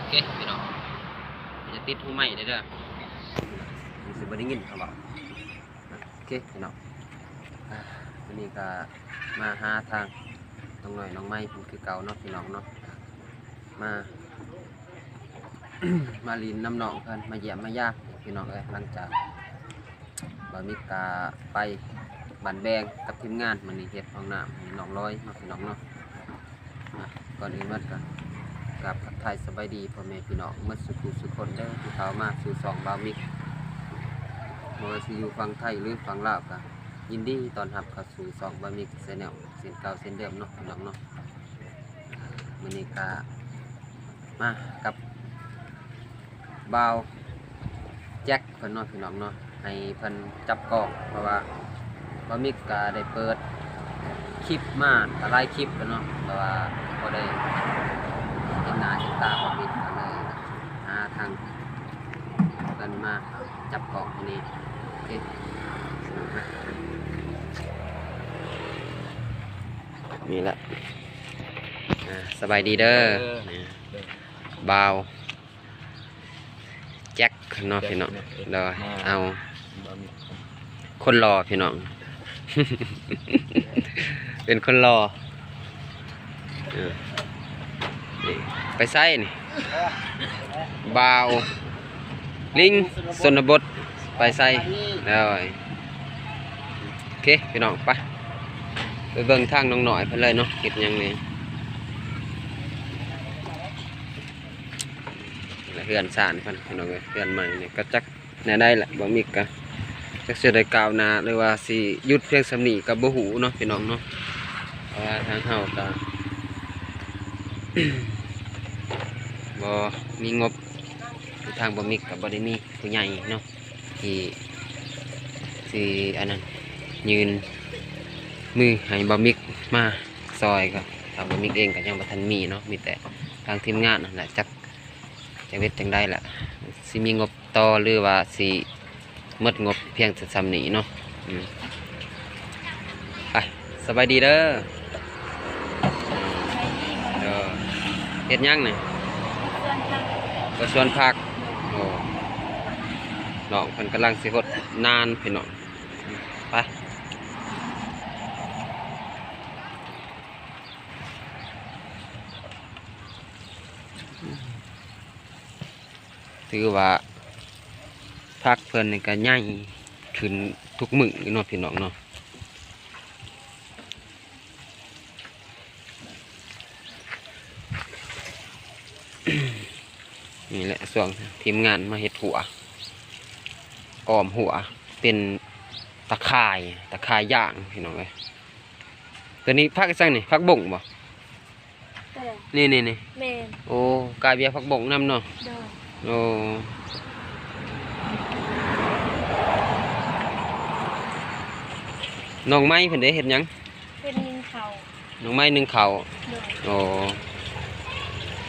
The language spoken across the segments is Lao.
ໂອເຄພີ່ນ້ອງ ຢ່າຕິດຫູໄມ້ເດີ ມັນຊິບໍ່ໄດ້ຍິນເຂົາເວົ້າ. ໂອເຄພີ່ນ້ອງ ອ່າ ມື້ນີ້ກໍມາຫາທາງນ້ອງນ້ອຍນ້ອງໄມ້ເພິ່ນຄືເກົ່າເນາະພີ່ນ້ອງເນາະ ມາ ມາຫຼິ້ນນຳນ້ອງເພິ່ນ ມາຢ້ຽມມາຢາມພີ່ນ້ອງເອີຍ. ຫຼັງຈາກບ່າວມິກກະໄປບ້ານແບງກັບທີມງານ ມື້ນີ້ເຮັດຫ້ອງນ້ຳໃຫ້ນ້ອງລອຍເນາະພີ່ນ້ອງເນາະ. ອ່ະ ກ່ອນອື່ນໝົດກໍກາບທັກທາຍສະບາຍດີພໍ່ແມ່ພີ່ນ້ອງໝົດສູ່ຜູ້ສູ່ຄົນເດີ ທີ່ເຂົ້າມາສູ່ຊ່ອງບ່າວມິກ ບໍ່ວ່າຊິຢູ່ຝັ່ງໄທ ຫຼື ຝັ່ງລາວ ກໍຍິນດີຕ້ອນຮັບເຂົ້າສູ່ຊ່ອງບ່າວມິກແຊນແນວເຊັ່ນເກົ່າເຊັ່ນເດີມເນາະພີ່ນ້ອງເນາະ. ມື້ນີ້ກໍມາກັບບ່າວແຈັກເພິ່ນເນາະພີ່ນ້ອງເນາະ ໃຫ້ເພິ່ນຈັບກ້ອງ ເພາະວ່າບ່າວມິກກໍໄດ້ເປີດຄລິບມາກໍຫຼາຍຄລິບແລ້ວເນາະ ແຕ່ວ່າບໍ່ໄດ້ເຫັນໜ້າເຫັນຕາບ່າວມິກ ກໍເລີຍຫາທາງເພິ່ນມາຈັບກ້ອງໃຫ້ແດ່. ໂອເຄ ນີ້ແຫຼະ ອ່າ ສະບາຍດີເດີ ເອີ ນີ້ ເອີ ບ່າວແຈັກເນາະພີ່ນ້ອງ ໂດຍ ມາ ເອົາ ຄົນຫຼໍ່ພີ່ນ້ອງ ເປັນຄົນຫຼໍ່ ເອີ ນີ້ ໄປໃສນີ້ ບ່າວ ລິງຊົນນະບົດ ໄປໃສ ໂດຍ ໂອເຄພີ່ນ້ອງ ໄປ ໄປເບິ່ງທາງນ້ອງນ້ອຍເພິ່ນເລີຍເນາະ ເຮັດຫຍັງແດ່. ເຮືອນຊານເພິ່ນພີ່ນ້ອງເອີຍ ເຮືອນໃໝ່ນີ້ກໍຈັກແນວໃດລະ ບ່າວມິກກໍຈັກຊິໄດ້ກ້າວໜ້າ ຫຼືວ່າຊິຢຸດພຽງສ່ຳນີ້ກໍບໍ່ຮູ້ເນາະພີ່ນ້ອງເນາະ ເພາະວ່າທາງເຮົາກໍ ບໍ່ມີງົບ ທາງບ່າວມິກກໍບໍ່ໄດ້ມີຜູ້ໃຫຍ່ເນາະ ທີ່ ທີ່ອັນນັ້ນ ຍື່ນມືໃຫ້ບ່າວມິກມາຊ່ອຍ ກໍທາງບ່າວມິກເອງກໍຍັງບໍ່ທັນມີເນາະ ມີແຕ່ທາງທີມງານນັ້ນແຫຼະ ຈັກ ຈັກເຮັດຈັ່ງໃດລະ ຊິມີງົບຕໍ່ ຫຼືວ່າຊິໝົດງົບພຽງແຕ່ສ່ຳນີ້ເນາະ. ອືມ ໄປ ສະບາຍດີເດີ. ເອີ ເຮັດຫຍັງນີ້? ສວນຜັກ ກໍສວນຜັກ. ໂອ້ ນ້ອງເພິ່ນກຳລັງຊິຫົດນານພີ່ນ້ອງ. ໄປ ຖືວ່າຜັກເພິ່ນນີ້ກໍໃຫຍ່ຂຶ້ນທຸກມື້ເນາະ ພີ່ນ້ອງເນາະ. ນີ້ແຫຼະ ຊ່ວງທີມງານມາເຮັດຮົ້ວ ອ້ອມຮົ້ວ ເປັນຕາຂ່າຍ ຕາຂ່າຍຢາງ ພີ່ນ້ອງເອີຍ. ຕົວນີ້ຜັກອີຫຍັງນີ້? ຜັກບົ້ງບໍ່? ຕົວໃດ? ນີ້ໆໆ ແມ່ນ. ໂອ້ ກາຍເບຍຜັກບົ້ງນຳເນາະ. ໂດຍ. ໂອ້ ນ້ອງໄມ້ເພິ່ນເດ້ ເຮັດຫຍັງ? ເພິ່ນໜຶ້ງເຂົ້າ. ນ້ອງໄມ້ໜຶ້ງເຂົ້າ. ໂດຍ. ໂອ້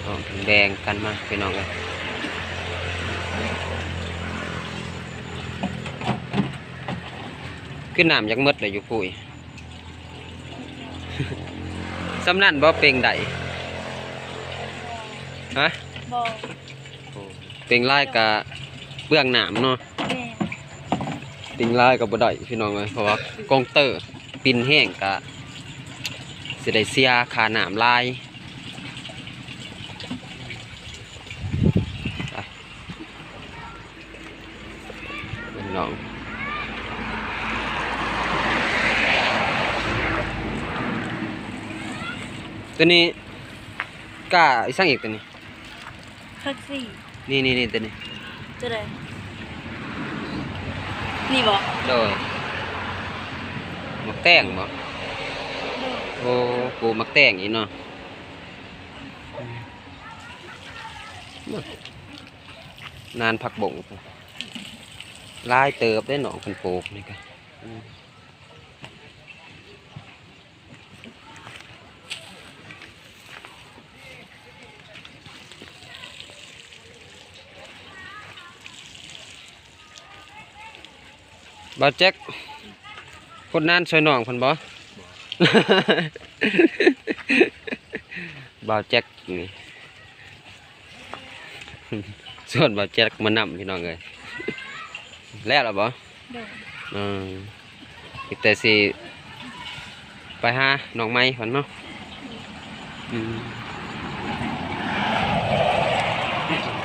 ເອົາ ແບ່ງກັນມາ ພີ່ນ້ອງເອີຍ. ຄືນ້ຳຢາກໝົດແລ້ວຢູ່ພຸ້ນ. ສ່ຳນັ້ນບໍ່ ເປັ່ງໄດ້? ຮະ? ບໍ່. ໂອ້ ເປັ່ງຫຼາຍກະເປືອງນ້ຳເນາະ. ແມ່ນ. ເປັ່ງຫຼາຍກໍບໍ່ໄດ້ ພີ່ນ້ອງເອີຍ ເພາະວ່າກອງເຕີປິ່ນແຮງກະຊິໄດ້ເສຍຄ່ານ້ຳຫຼາຍ. ພີ່ນ້ອງ ຕົວນີ້ກ້າອີຫຍັງອີກຕົວນີ້? ຜັກຊີ. ນີ້ໆໆ ຕົວນີ້. ຕົວໃດ? ນີ້ບໍ່? ໂດຍ. ໝາກແຕງບໍ່? ໂດຍ. ໂອ້ ປູກໝາກແຕງອີກເນາະ. ນານຜັກບົ້ງ ຫຼາຍເຕີບເດ້ນ້ອງເພິ່ນປູກນີ້ກະ. ບ່າວແຈັກ ຄົນນານຊ່ອຍນ້ອງເພິ່ນບໍ່? ບໍ່. ບ່າວແຈັກນີ້ ຊວນບ່າວແຈັກມານຳ ພີ່ນ້ອງເອີຍ. ແລ້ວລະບໍ່? ໂດຍ. ເອີ ມີແຕ່ຊິໄປຫານ້ອງໃໝ່ເພິ່ນເນາະ. ອືມ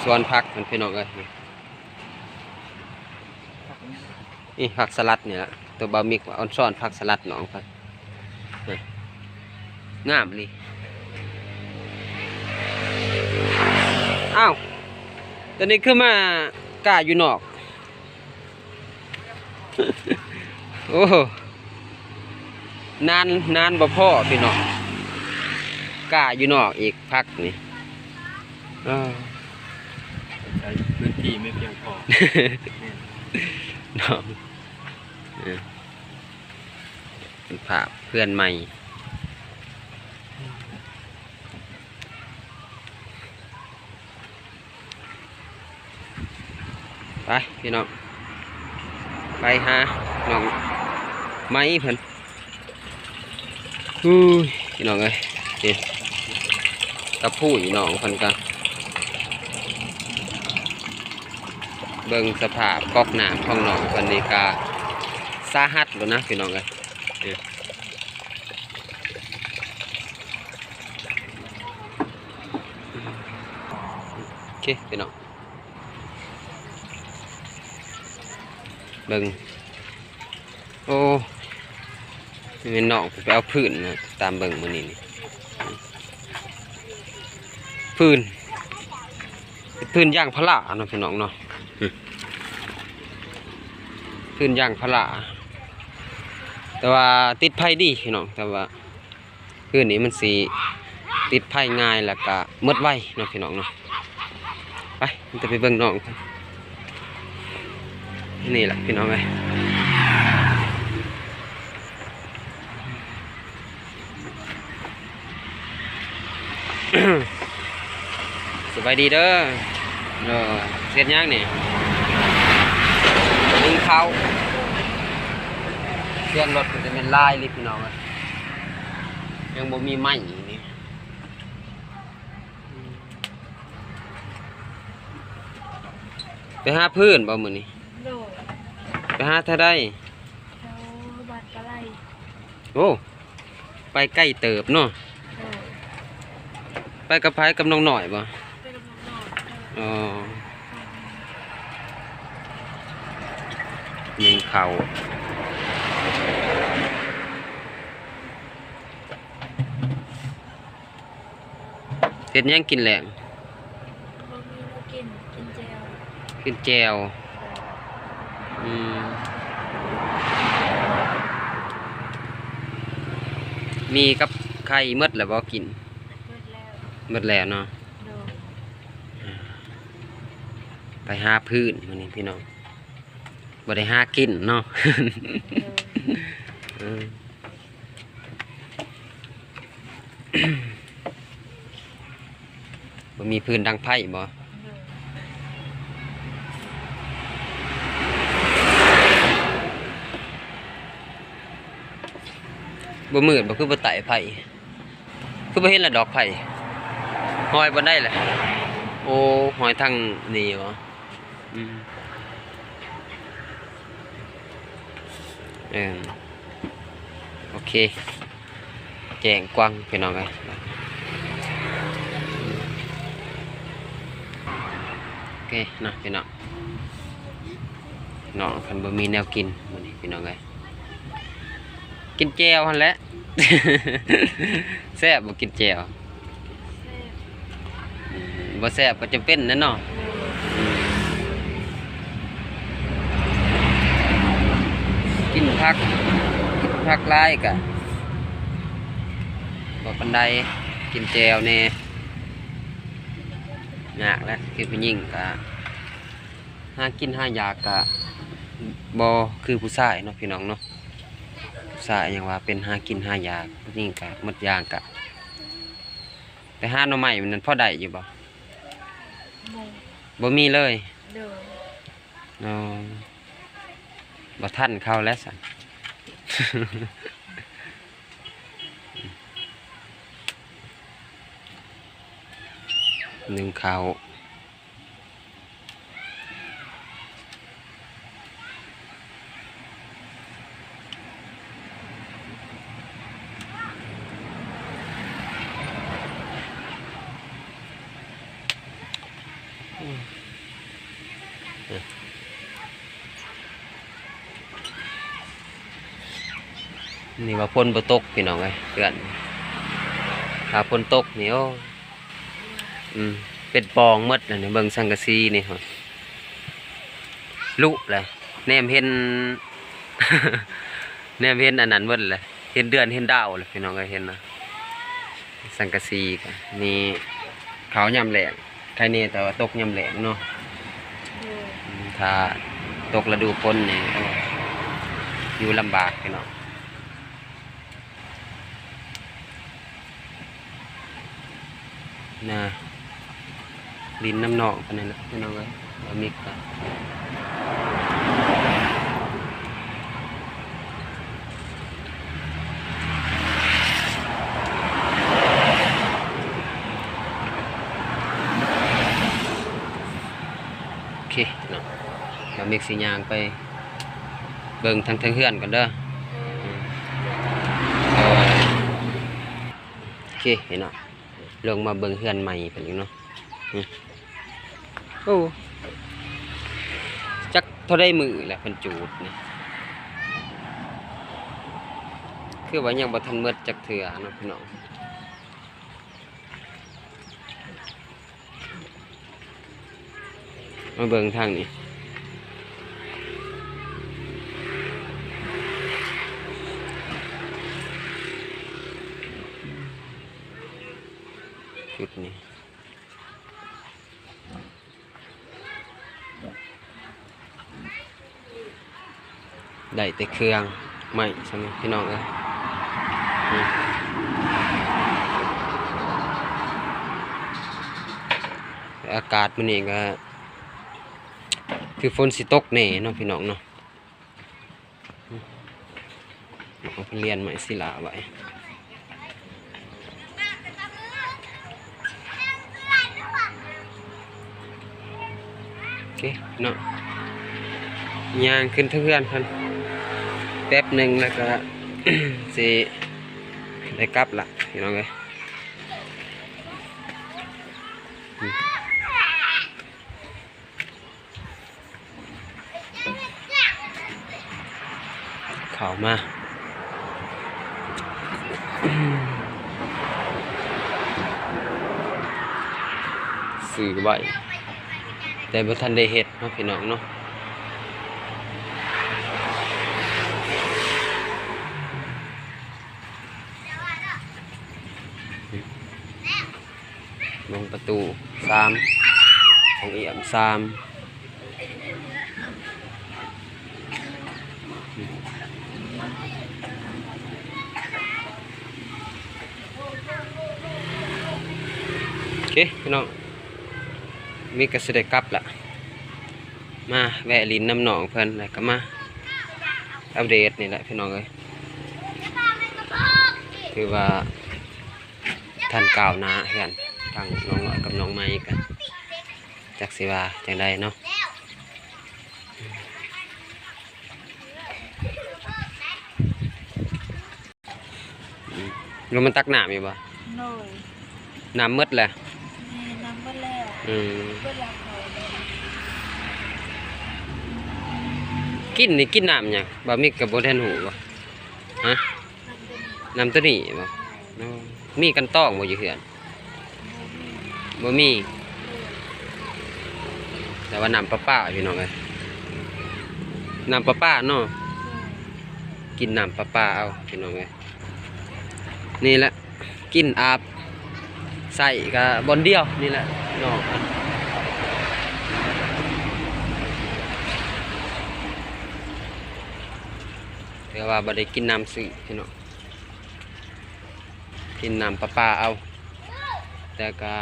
ສວນຜັກເພິ່ນ ພີ່ນ້ອງເອີຍ. ນີ້ຜັກສະຫຼັດນີ້ລະ ໂຕບ່າວມິກວ່າອອນຊອນຜັກສະຫຼັດນ້ອງເພິ່ນ ງາມອີ່ຫຼີ. ອ້າວ ໂຕນີ້ຄືມາກ້າຢູ່ນອກ. ໂອ້ ນານ ນານບໍ່ພໍພີ່ນ້ອງ ກ້າຢູ່ນອກອີກຜັກນີ້. ເອີ ໃຊ້ພື້ນທີ່ໄມ່ພຽງພໍ ເນາະ. ເອີ ເປັນພາບເຮືອນໃໝ່. ໄປພີ່ນ້ອງ ໄປຫານ້ອງໃໝ່ເພິ່ນ. ອູ້ຍ ພີ່ນ້ອງເອີຍ ນີ້ ກະພຸ້ຍນ້ອງເພິ່ນກະ ເບິ່ງສະພາບກອກນ້ຳຂອງນ້ອງເພິ່ນນີ້ກະສາຫັດໂລດນະ ພີ່ນ້ອງເອີຍ. ນີ້ ໂອເຄ ພີ່ນ້ອງ ເບິ່ງ ໂອ້ ແມ່ນນ້ອງໄປເອົາຟືນນະ ຕາມເບິ່ງມື້ນີ້ນີ້ ຟືນ ຟືນຢາງພາລາເນາະ ພີ່ນ້ອງເນາະ. ຟືນຢາງພາລາ ແຕ່ວ່າຕິດໄຟດີ ພີ່ນ້ອງ ແຕ່ວ່າ ຄືນີ້ມັນຊິຕິດໄຟງ່າຍ ແລ້ວກະໝົດໄວເນາະ ພີ່ນ້ອງເນາະ. ໄປ ມັນຈະໄປເບິ່ງນ້ອງ ນີ້ແຫຼະ ພີ່ນ້ອງເອີຍ. ສະບາຍດີເດີ. ເອີ ເຮັດຫຍັງນີ້? ໜຶ້ງເຂົ້າ. ສຽງລົດເພິ່ນຈະແມ່ນຫຼາຍອີ່ຫຼີ ພີ່ນ້ອງເອີຍ. ຍັງບໍ່ມີໄມ້ອີກນີ້. ໄປຫາຟືນບໍ່ມື້ນີ້? ໂດຍ. ໄປຫາແຖວໃດ? ແຖວບ້ານກະໄລ. ໂອ້ ໄປໄກເຕີບເນາະ. ໂດຍ. ໄປກັບໃຜ? ກັບນ້ອງນ້ອຍບໍ່? ໄປກັບນ້ອງນ້ອຍ. ໂດຍ. ອໍ ໜຶ້ງເຂົ້າ. ເຮັດຫຍັງກິນແລງ? ບໍ່ມີແນວກິນ ກິນແຈ່ວ. ກິນແຈ່ວ. ອືມ ໝີ່ກັບໄຂ່ໝົດແລ້ວບໍ່ກິນ? ໝົດແລ້ວ. ໝົດແລ້ວເນາະ. ໂດຍ. ອ່າ ໄປຫາຟືນມື້ນີ້ພີ່ນ້ອງ ບໍ່ໄດ້ຫາກິນເນາະ. ໂດຍ. ເອີ ບໍ່ມີຟືນດັງໄຟບໍ່? ບໍ່ມືດບໍ່? ຄືບໍ່ໄຕ້ໄຟ? ຄືບໍ່ເຫັນລະດອກໄຟ? ຫ້ອຍບ່ອນໃດລະ? ໂອ້ ຫ້ອຍທາງນີ້ບໍ? ອືມ ເອີ ໂອເຄ ແຈ້ງກວ້າງພີ່ນ້ອງເອີຍ. ໂອເຄເນາະພີ່ນ້ອງ ນ້ອງເພິ່ນບໍ່ມີແນວກິນມື້ນີ້ພີ່ນ້ອງເອີຍ. ກິນແຈ່ວຫັ້ນແຫຼະ. ແຊບບໍ່ກິນແຈ່ວ? ແຊບ. ອືມ ບໍ່ແຊບກໍຈຳເປັນແຫຼະເນາະ. ໂດຍ. ອືມ ກິນຜັກ ກິນຜັກຫຼາຍກະບໍ່ປານໃດ ກິນແຈ່ວແດ່. ຍາກແຫຼະ ຄືຜູ້ຍິງກະ ຫາກິນຫາຢາກກະບໍ່ຄືຜູ້ຊາຍເນາະ ພີ່ນ້ອງເນາະ. ຜູ້ຊາຍຫຍັງວ່າເປັນຫາກິນຫາຢາກ ຜູ້ຍິງກະໝົດຢ່າງກະ ໄປຫາໜໍ່ໄມ້ມັນນັ້ນພໍໄດ້ຢູ່ບໍ່? ບໍ່ ບໍ່ມີເລີຍ. ໂດຍ. ອໍ ບໍ່ທັນເຂົາແລ້ວຊັ້ນ. ໜຶ້ງເຂົ້າ. ນີ້ວ່າຝົນບໍ່ຕົກພີ່ນ້ອງເອີຍ ເຮືອນ ຖ້າຝົນຕົກນີ້ ໂອ້ ອືມ ເປັນປ່ອງໝົດແລ້ວນີ້ ເບິ່ງສັງກະສີນີ້ ລຸແຫຼະ ແນມເຫັນ ແນມເຫັນອັນນັ້ນໝົດແຫຼະ ເຫັນເດືອນເຫັນດາວແຫຼະພີ່ນ້ອງເອີຍ ເຫັນນະ ສັງກະສີກະນີ້ ເຂົ້າຍາມແລ້ງ ໄຄແນ່ ແຕ່ວ່າຕົກຍາມແລ້ງເນາະ ໂດຍ ອືມ ຖ້າຕົກລະດູຝົນນີ້ ໂອ້ ຢູ່ລຳບາກພີ່ນ້ອງ. ນາ ຫຼິ້ນນຳນ້ອງເພິ່ນນີ້ແຫຼະພີ່ນ້ອງເອີຍ ບ່າວມິກກະ ໂອເຄເນາະ ບ່າວມິກຊິຍ່າງໄປ ເບິ່ງທາງເທິງເຮືອນກ່ອນເດີ ໂອເຄເນາະ ລົງມາເບິ່ງເຮືອນໃໝ່ເພິ່ນອີກເນາະ ໂອ້ ຈັກເທົ່າໃດມື້ແລ້ວເພິ່ນຈູດນີ້ ຄືວ່າຍັງບໍ່ທັນໝົດຈັກເທື່ອເນາະພີ່ນ້ອງ. ມາເບິ່ງທາງນີ້ ຈຸດນີ້ ໄດ້ແຕ່ເຄື່ອງໄມ້ຊ່ຳນີ້ພີ່ນ້ອງເອີຍ ອາກາດມື້ນີ້ກະຄືຝົນຊິຕົກແນ່ເນາະພີ່ນ້ອງເນາະ ເອົາລຽນໄມ້ສິລາໄວ້. ໂອເຄເນາະ ຍ່າງຂຶ້ນເທິງເຮືອນເພິ່ນແປັບໜຶ່ງ ແລ້ວກະ ຊິໄດ້ກັບລະພີ່ນ້ອງເອີຍ. ເຂົ້າມາ ຊື້ໄວ້ ແຕ່ບໍ່ທັນໄດ້ເຮັດເນາະ ພີ່ນ້ອງເນາະ. ລົງປະຕູສາມ ຫ້ອງອຽມສາມ ໂອເຄພີ່ນ້ອງ ມິກກະຊິໄດ້ກັບລະ ມາແວະຫຼິ້ນນຳນ້ອງເພິ່ນ ແລ້ວກະມາອັບເດດນີ້ແຫຼະພີ່ນ້ອງເອີຍ ຖືວ່າ ທັນກ້າວໜ້າເຮືອນ ທາງນ້ອງນ້ອຍກັບນ້ອງໃໝ່ກະຈັກຊິວ່າຈັ່ງໃດເນາະ. ລົງມາຕັກນ້ຳຢູ່ບໍ່? ໂດຍ ນ້ຳໝົດແລ້ວ? ແມ່ນ ນ້ຳໝົດແລ້ວ. ອືມ ເບິດແລ້ວເຂົາ ກິນນີ້ກິນນ້ຳຫຍັງ? ບ່າວມິກກະບໍ່ທັນຮູ້ບໍ່? ຮະ? ນ້ຳໂຕນີ້ບໍ່? ໂອ້ ມີກັ່ນຕອງບໍ່ຢູ່ເຮືອນ? ບໍ່ມີ ແຕ່ວ່ານ້ຳປະປາພີ່ນ້ອງເອີຍ ນ້ຳປະປາເນາະ ກິນນ້ຳປະປາເອົາພີ່ນ້ອງເອີຍ ນີ້ແຫຼະ ກິນອາບໃຊ້ກະບ່ອນດຽວນີ້ແຫຼະເນາະ ແຕ່ວ່າບໍ່ໄດ້ກິນນ້ຳຊື້ພີ່ນ້ອງ. ກິນນ້ຳປະປາເອົາ ແຕ່ກະ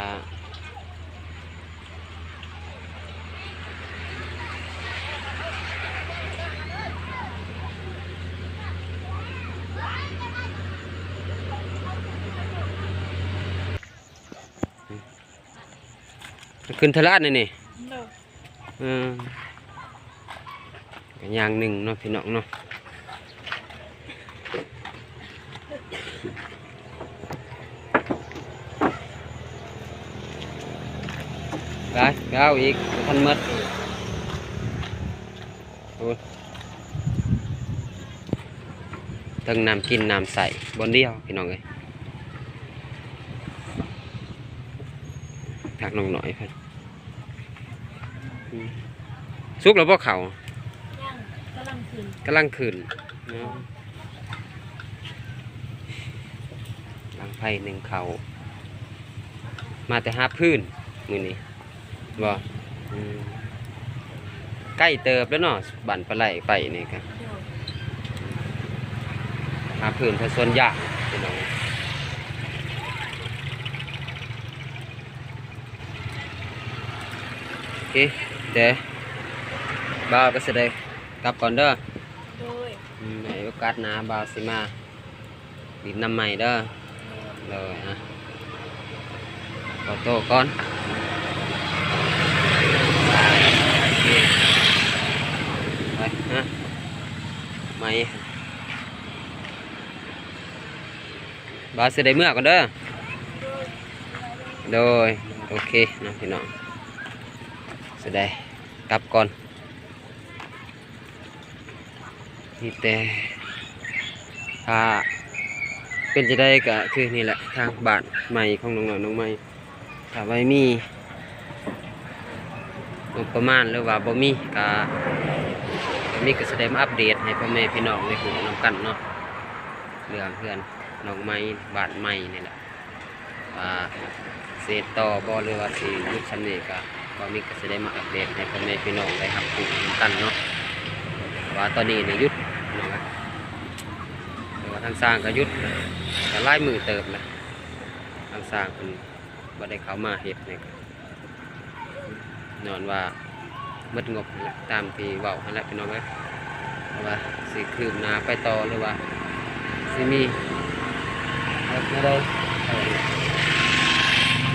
ຂຶ້ນເທື່ອລະອັນນີ້ ໂດຍ ເອີ ກະຢ່າງໜຶ່ງເນາະ ພີ່ນ້ອງເນາະ ໄປ ໄປເອົາອີກ ບໍ່ທັນໝົດ ໂອ້ຍ ໄປ ເຖິງນ້ຳກິນນ້ຳໃຊ້ບ່ອນດຽວພີ່ນ້ອງເອີຍ. ທາງນ້ອງນ້ອຍເພິ່ນ ອືມ ສຸກແລ້ວບໍ່ເຂົ້າ? ຍັງ ກຳລັງຂຶ້ນ ກຳລັງຂຶ້ນເນາະ. ຫຼັງໄຟໜຶ້ງເຂົ້າ ມາແຕ່ຫາບພື້ນມື້ນີ້ບໍ່? ອືມ ໃກ້ເຕີບແລ້ວເນາະ ບ້ານປາໄຫຼໄປນີ້ກະ ໂດຍ ຫາບພື້ນແຖວສວນຢາງພີ່ນ້ອງ. ໂອເຄ ແຕ່ບ່າວກະຊິໄດ້ກັບກ່ອນເດີ. ໂດຍ ອືມ ໃນໂອກາດໜ້າບ່າວຊິມາ ດິນນຳໃໝ່ເດີ. ໂດຍ ອະ ຂໍໂຕກ່ອນ ໂອເຄ ໄປ ຮະ ໃໝ່ ບ່າວຊິໄດ້ເມືອກ່ອນເດີ. ໂດຍ ໂອເຄເນາະພີ່ນ້ອງ ຊິໄດ້ກັບກ່ອນ. ມີແຕ່ຖ້າເປັນຈັ່ງໃດກະຄືນີ້ແຫຼະ ທາງບ້ານໃໝ່ຂອງນ້ອງນ້ອຍນ້ອງໃໝ່ ຖ້າວ່າມີງົບປະມານ ຫຼືວ່າບໍ່ມີກະ ບໍ່ມີກະຊິໄດ້ມາອັບເດດໃຫ້ພໍ່ແມ່ພີ່ນ້ອງໄດ້ຮູ້ນຳກັນເນາະ ເລື່ອງເຮືອນນ້ອງໃໝ່ ບ້ານໃໝ່ນີ້ແຫຼະ. ວ່າຊິເຮັດຕໍ່ບໍ່ ຫຼືວ່າຊິຢຸດຊ່ຳນີ້ ກະບ່າວມິກກະຊິໄດ້ມາອັບເດດໃຫ້ພໍ່ແມ່ພີ່ນ້ອງໄດ້ຮັບຮູ້ນຳກັນເນາະ ວ່າຕອນນີ້ນີ້ຢຸດເນາະ ແຕ່ວ່າທາງຊ່າງກະຢຸດກະຫຼາຍມື້ເຕີບແລ້ວ ທາງຊ່າງເພິ່ນບໍ່ໄດ້ເຂົ້າມາເຮັດນີ້ ຍ້ອນວ່າໝົດງົບຫັ້ນແຫຼະ ຕາມທີ່ເວົ້າຫັ້ນແຫຼະພີ່ນ້ອງເອີຍ ວ່າຊິຄືບໜ້າໄປຕໍ່ ຫຼືວ່າຊິມີແນວໃດ ເອີ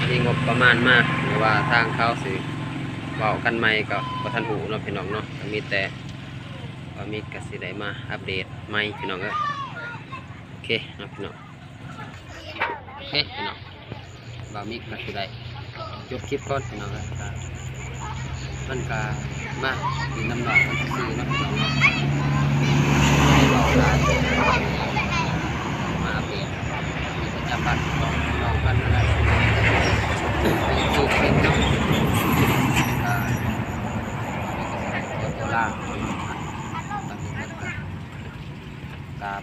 ມີງົບປະມານມາ ຫຼືວ່າທາງເຂົາຊິເວົ້າກັນໃໝ່ກະບໍ່ທັນຮູ້ເນາະພີ່ນ້ອງເນາະ ກະມີແຕ່ວ່າມີກະຊິໄດ້ມາອັບເດດໃໝ່ພີ່ນ້ອງເອີຍ. ໂອເຄເນາະພີ່ນ້ອງ ໂອເຄພີ່ນ້ອງ ບ່າວມິກກະຊິໄດ້ຈົບຄລິບກ່ອນພີ່ນ້ອງເອີຍ ມັນກະມາຢູ່ນຳນ້ອງມັນຊື່ໆເນາະພີ່ນ້ອງເນາະ ບໍ່ໄດ້ເວົ້າຫຼາຍ ມາອັບເດດຊີວິດປະຈຳວັນຂອງນ້ອງເພິ່ນຫັ້ນແຫຼະ ຢູ່ເປັນເນາະ ກະຂໍໂຕລາ ກາບ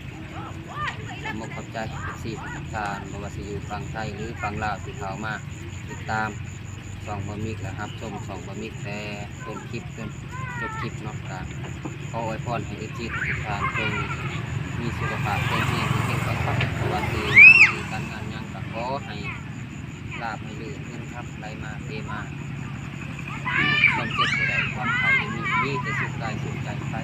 ຂອບອົກຂອບໃຈ ເອັຟຊີ ທຸກໆທ່ານ ບໍ່ວ່າຊິຢູ່ຝັ່ງໄທ ຫຼື ຝັ່ງລາວ ທີ່ເຂົ້າມາຕິດຕາມຊ່ອງບ່າວມິກ ແລະ ຮັບຊົມຊ່ອງບ່າວມິກ ແຕ່ຕົ້ນຄລິບຈົນຈົບຄລິບເນາະ ກະຂໍອວຍພອນໃຫ້ ເອັຟຊີ ທຸກໆທ່ານ ຈົ່ງມີສຸຂະພາບແຂງແຮງ ເຮັງໆ ປັງໆ ບໍ່ວ່າຊິງານການງານຫຍັງ ກະຂໍໃຫ້ລາບໃຫ້ລື່ນ ເງິນຄຳໄຫຼມາເທມາ ຄວາມເຈັບບໍ່ໄດ້ ຄວາມໄຂ້ບໍ່ມີ ມີແຕ່ສຸກກາຍສຸກໃຈໄປ